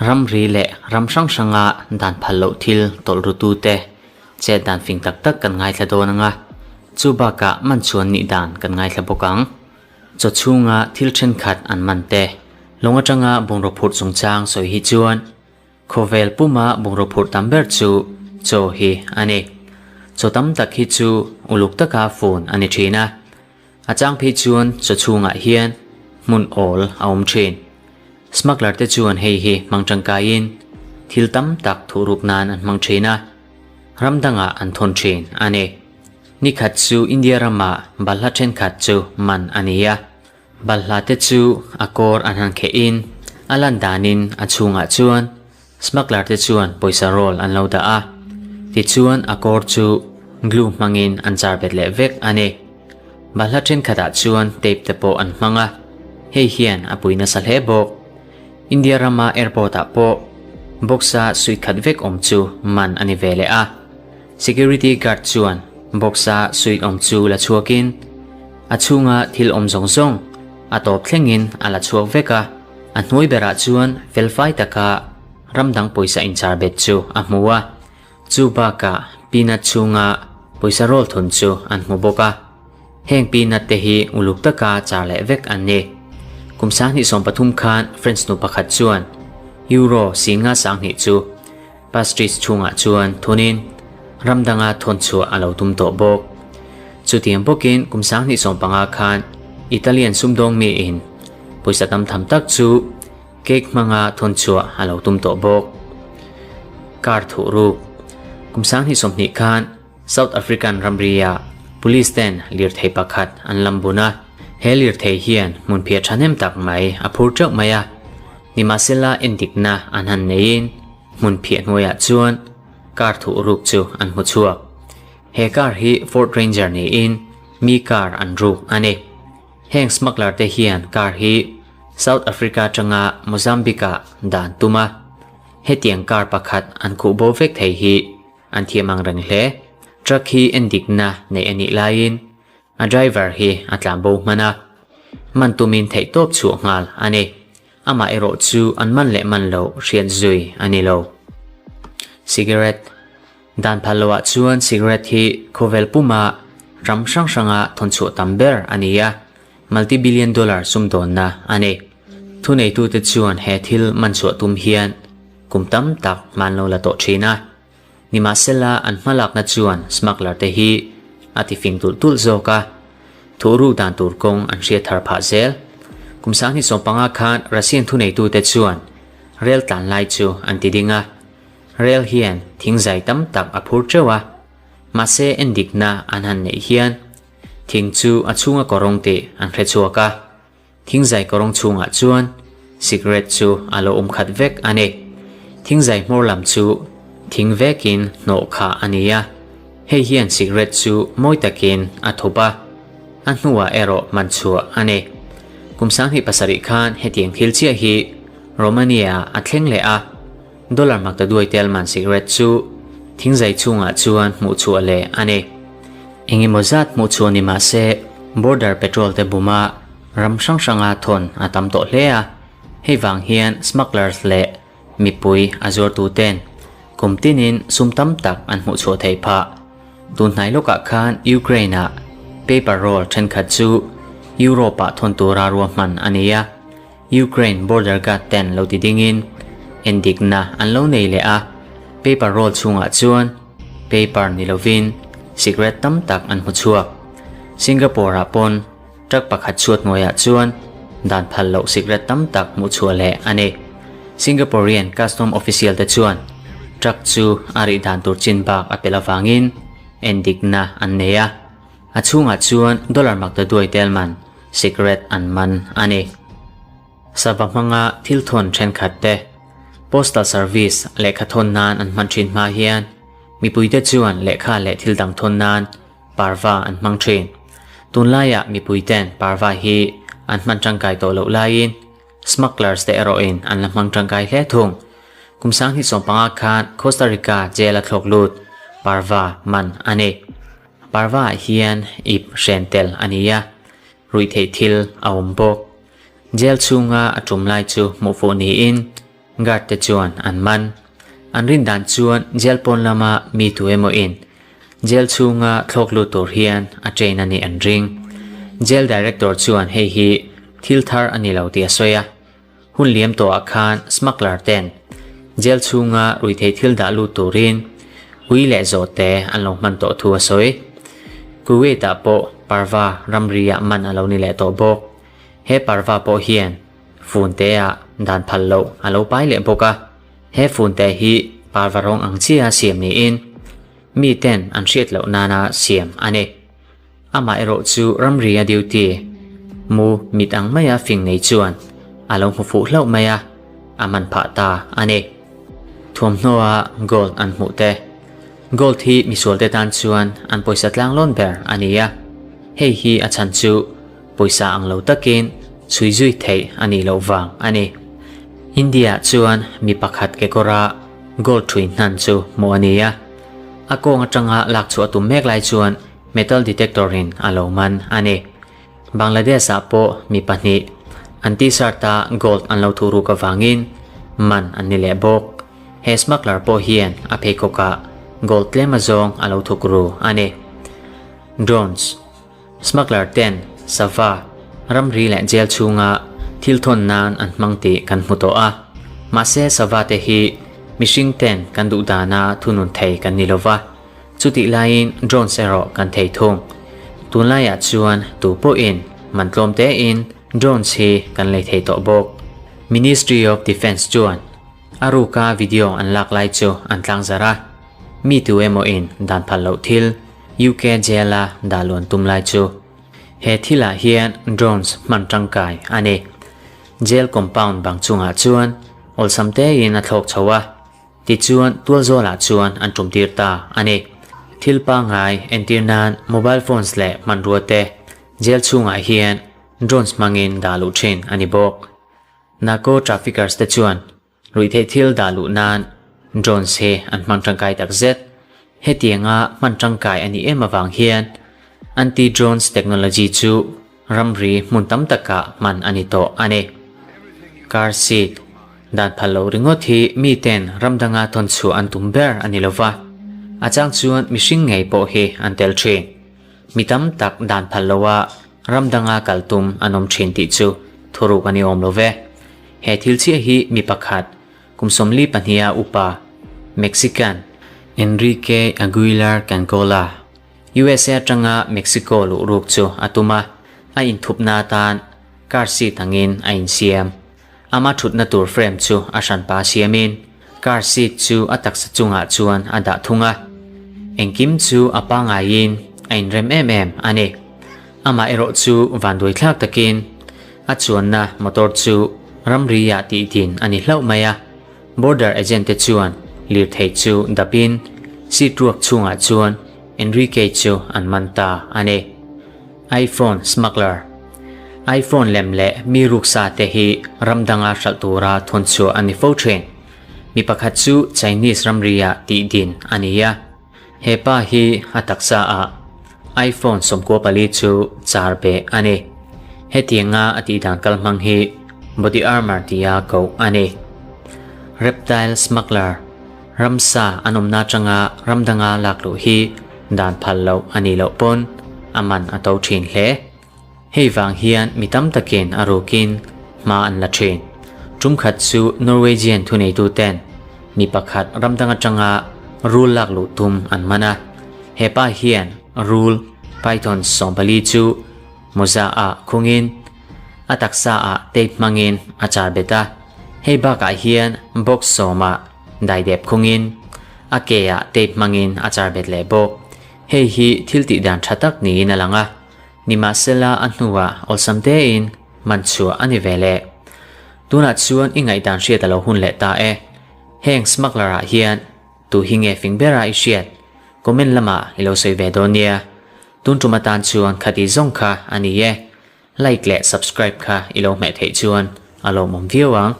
Ramri leh ram hrang hranga dan phal loh thil tawlh rutute chet dan fing tak tak kan ngaithla dawn ang a, chu bakah man chuan nih dan kan ngaithla bawk ang. Chaw chhunga thil thenkhat an man te, lawng atanga bungraw phurh chungchang sawi hi chuan Khawvel puma bungraw phurh tam ber chu chaw hi a ni. Chaw tam tak hi chu uluk taka fun a ni thin a. A chang phei chuan chaw chhungah hian hmun awl a awm thin. Smuggler te chuan hei hi hmang tangkaiin thil tam tak thuhruk nan an hmang thin a, ram dangah an thawn thin a ni. Nikhat chu India ramah balhla thenkhat chu man a ni a. Balhla te chu a kawr an han kheh in a lan danin a chhungah chuan smuggler te chuan pawisa roll an lo dah a, tichuan a kawr chu glue hmangin an char bet leh vek a ni. Balhla thenkhatah chuan tape te pawh an hmang a, hei hian a pui nasa hle bawk. India rama airport ah pawh box a suit khat vek awm chu man a ni ve leh a. Security guard chuan box a suit awm chu la chhuakin a chhunga thil awm zawng zawng a tawp thlengin a la chhuak vek a, a hnuai berah chuan felfai taka ram dang pawisa inchar bet chu a hmu a, chu bakah peanut chhunga pawisa roll thun chu an hmu bawk a, heng peanut te hi uluk taka char leh vek an ni. Kum 2013 khan French nu pakhat chuan Euro 5 sanghnih chu Pastries chhungah chuan thunin ram danga thawn chhuah a lo tum tawh bawk. Chutiang bawkin kum 2015 khan Italian sumdawng miin pawisa tam tham tak chu cake hmanga thawn chhuah a lo tum tawh bawk. Car thuh ruk Kum 2020 khan South African ramria police ten lirthei pakhat an lam bun a, he lirthei hian hmunphiah thahnem tak mai a phur teuh mai a. Nimahsela endikna an han neiin hmunphiah hnuaiah chuan car thuh ruk chu an hmu chhuak. He car hi Ford Ranger niin mi car an ruk a ni. Heng smuggler te hian car hi South Africa atanga Mozambique ah dan tum a, hetiang car pakhat an khuh bo vek thei hi an thiam ang reng hle. Truck hi endikna neih a nih laiin a driver hi a tlan bo hman a, man tumin theihtawp chhuah nghal a ni. Amah erawh chu an man leh man loh hriat zui a ni lo. Cigarette Dan phal loah chuan cigarette hi khawvel puma ram hrang hranga thawnchhuah tam ber a ni a, multi-billion dollar sumdawnna a ni. Thuneitute chuan he thil man chhuah tum hian kum tam tak hman lo la tawh thin a. Nimahsela an hmalakna chuan smuggler te hi a ti fing tulh tulh zawk a, thuhruk dan tur kawng an hriat thar phah zel. Kum 2015 khan Russian thuneitute chuan rel tlan lai chu an ti ding a, rel hian thingzai tam tak a phur teuh a, mahse endikna an han neih hian thing chu a chhunga kawrawng tih an hre chhuak a. Thingzai kawrawng chhungah chuan cigarette chu a lo awm khat vek a ni. Thingzai hmawr lam chu thing vekin hnawh khah a ni a, hei hian cigarette chu mawi takin a thup a, a hnuah erawh man chhuah a ni. Kum 2007 khan hetiang thil chiah hi Romania a thleng leh a, dollar maktaduai tel man cigarette chu thingzai chhungah chuan hmuh chhuah leh a ni. Engemaw zat hmuh chhuah ni mah se border patrol te buma ram hrang hranga thawn a tam tawh hle a, hei vang hian smugglers leh mipui a zuartu ten kum tinin sum tam tak an hmuh chhuah theih phah. Tun hnai lawkah khan Ukraine ah paper roll thenkhat chu Europe ah thawn tura ruahman a ni a, Ukraine border guard ten lo ti dingin endikna an lo nei leh a, paper roll chhungah chuan paper ni lovin cigarette tam tak an hmu chhuak. Singapore ah pawn truck pakhat chhuat hnuaiah chuan dan phal loh cigarette tam tak hmuh chhuah leh a ni. Singaporean custom official te chuan truck chu a rih dan tur chin bak a pel avangin endikna an nei a, a chhungah chuan dollar maktaduai tel man cigarette an man a ni. Sava hmanga thil thawn thenkhat te Postal Service lehkha thawn nan an hman thin hma hian mipuite chuan lehkha leh thil dang thawn nan parva an hmang thin. Tunlaiah mipuiten parva hi an hman tangkai tawh loh laiin smugglers te erawhin an la hmang tangkai hle thung. Kum 2015 khan Costa Rica jail a thlawk lut parva man a ni. Parva ah hian ip hren tel a ni a, ruihtheih thil a awm bawk. Jail chhunga a tum lai chu hmuh fuh niin guard te chuan an man. An rin dan chuan jail pawn lama mi tu emaw in jail chhunga thlawk lut tur hian a train a nih an ring. Jail director chuan hei hi thil thar a ni lo tih a sawi a. Hun liam tawhah khan smuggler ten jail chhunga ruihtheih thil dah lut turin ui leh zawhte an lo hman tawh thu a sawi. Kuwait ah pawh parva ramri ah man a lo ni leh tawh bawk. He parva pawh hian funte ah dan phal loh a lo pai leh bawk a. He funte hi parva rawng ang chiaha siam niin mi ten an hriat loh nana siam a ni. Amah erawh chu ramria duty mu mit ang maia fing nei chuan a lo hmu fuh hlauh mai a, a man phah ta a ni. Thuamhnawa gold an hmuh te. Gold hi misualte tan chuan an pawisa tlanglawn ber a ni a, hei hi a chhan chu pawisa ang lo takin chhui zui theih a nih loh vang a ni. India-ah chuan mi pakhat kekawra gold ṭhui hnan chu hmuh a ni a, a kawng aṭanga lak chhuah tum mek lai chuan metal detector in a lo man a ni. Bangladesh ah pawh mi pahnih an t-shirt a gold an lo thuh ruk avangin man an ni leh bawk. He smuggler pawh hian a pheikhawk ah gold tlem azawng a lo thuk ru a ni. Drones. Smuggler ten sava, ramri leh jail chhunga thil thawn nan an hmang tih kan hmu tawh a. Mahse sava te hi mihring ten kan duh dana thunun thei kan ni lova. Chutih laiin drones erawh kan thei thung. Tunlaiah chuan tu pawhin man tlawm tein drones hi kan lei thei tawh bawk. Ministry of Defence chuan a ruka video an lak lai chu an tlangzarh a, mi tu emawin dan phal loh thil UK jail-a dah luan tum lai chu. He thilah hian drones hman tangkai a ni. Jail compound bang chungah chuan awlsam tein a thlawk chho a. Tichuan, tualzawlah chuan an tumtir ta a ni. Thil pangngai entir nan mobile phones leh hmanrua te jail chhungah hian drones hmangin dah luh thin a ni bawk. Narco traffickers te chuan ruihtheih thil dah luh nan drones hi an hmang tangkai tak zet. Hetianga hman tangkai a nih em avang hian anti-drones technology chu Ramri hmun tam takah hman a ni tawh a ni. Car seat dan phal loh ringawt hi miten ram danga thawn chhuah an tum ber a ni lova, a chang chuan mihring ngei pawh hi an tel thin. Mi tam tak dan phal loha ram danga kal tum an awm thin tih chu thuruk a ni awm lo ve. He thil chiah hi mi pakhat kum 42 a upa Mexican Enrique Aguilar Cancola USA atanga Mexico luh ruk chu a tum a, a inthupna atan car seat angin a insiam. Ama thutna tur frame chu a hranpa siamin car seat chu a taksa chungah chuan a dah thung a. Engkim chu a pangaiin a inrem em em a ni. Amah erawh chu vanduaithlak takin a chuanna motor chu ramri-ah tihdin a ni hlauh mai a. Border agent te chuan lirthei chu dapin seat ruak chhungah chuan Enrique chu an man ta a ni. iPhone smuggler iPhone lem leh mi ruksa te hi ram danga hralh tura thawn chhuah a ni fo thin. Mi pakhat chu Chinese ramri-ah tih din a ni a. He pa hi a taksa ah iPhone 14 chu char beh a ni. Hetianga a tihdan kal hmang hi body armor tia koh a ni. Reptile smuggler ramsa an awmna atanga ram danga lak luh hi dan phal loh a nih loh pawn a man a to thin hle. Hei vang hian mi tam takin a rukin hma an la thin. Tum khat chu Norwegian thuneituten mi pakhat ram dang atanga rul lak luh tum an man a. He pa hian rul python 14 chu mawza ah khungin a taksa ah tape hmangin a char bet a. Hei bakah hian box 10 ah daidep khungin a ke ah tape hmangin a char bet leh bawk. Hei hi thil tih dan tha tak niin a lang a. Nimahsela a hnuah awlsam tein man chhuah a ni ve leh. Tunah chuan i ngaihdan hriat a lo hun leh ta e. Heng smuggler ah hian tu hi nge fing bera i hriat? Comment lamah i lo sawi ve dawn nia. Tun tum atan chuan khati zawng kha a ni e. Like leh subscribe kha i lo hmeh theih chuan a lawmawm viau ang.